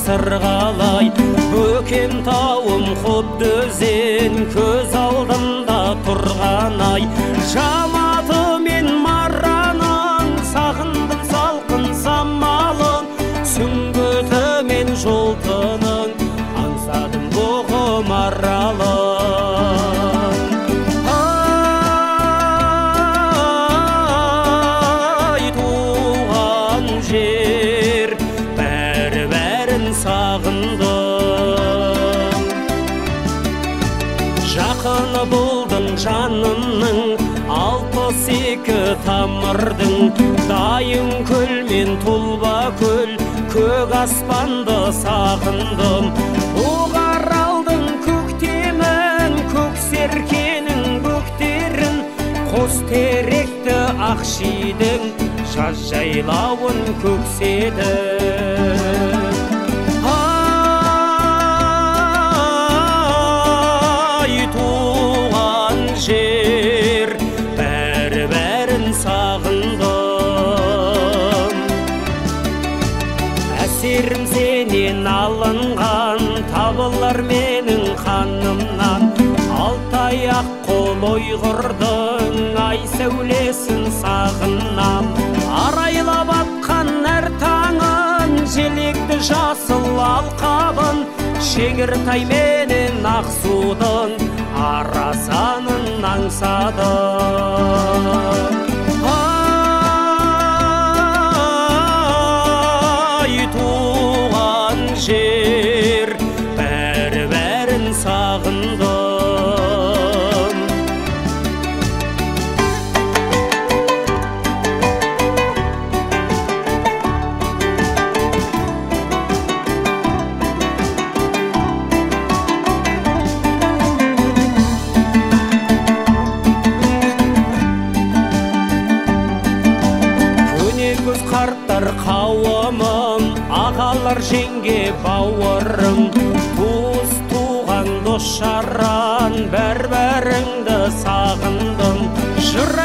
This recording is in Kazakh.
сырғалай, Бөкен тауым құдды өзен, көз алдымда тұрған ай. Жаматы мен мараның сағындым салқын самалын, Сүңгіті мен жолтының аңсадым бұғы маралын. Ай, туған жер, бәрі-бәрін сағындым. Жақыны болдың жанымның, 62 тамырдың, Дайын көл мен тұлба көл, көк аспанды сағындым. Бұқаралдың көктемін, көк серкенің бөктерін, қос теректі ақ шидің, жаз жайлауын көкседім. Ай, туған жер, бәрі-бәрін сағындым. Әсерім сенен алынған, табылар менің қанымнан. Алтай ақ қол ұйғырдың ай сәулесін сағынам. Арайлап атқан әр таңын, желекті жасыл алқабын, Шегіртай менен Ақсудың арасанын аңсадым. Ай, туған жер, бәрі-бәрін сағындым. Көз қарттар қауымым, ағалар жеңге бауырым, туыс туған дос жаран, бәр-бәріңді сағындым. Жыр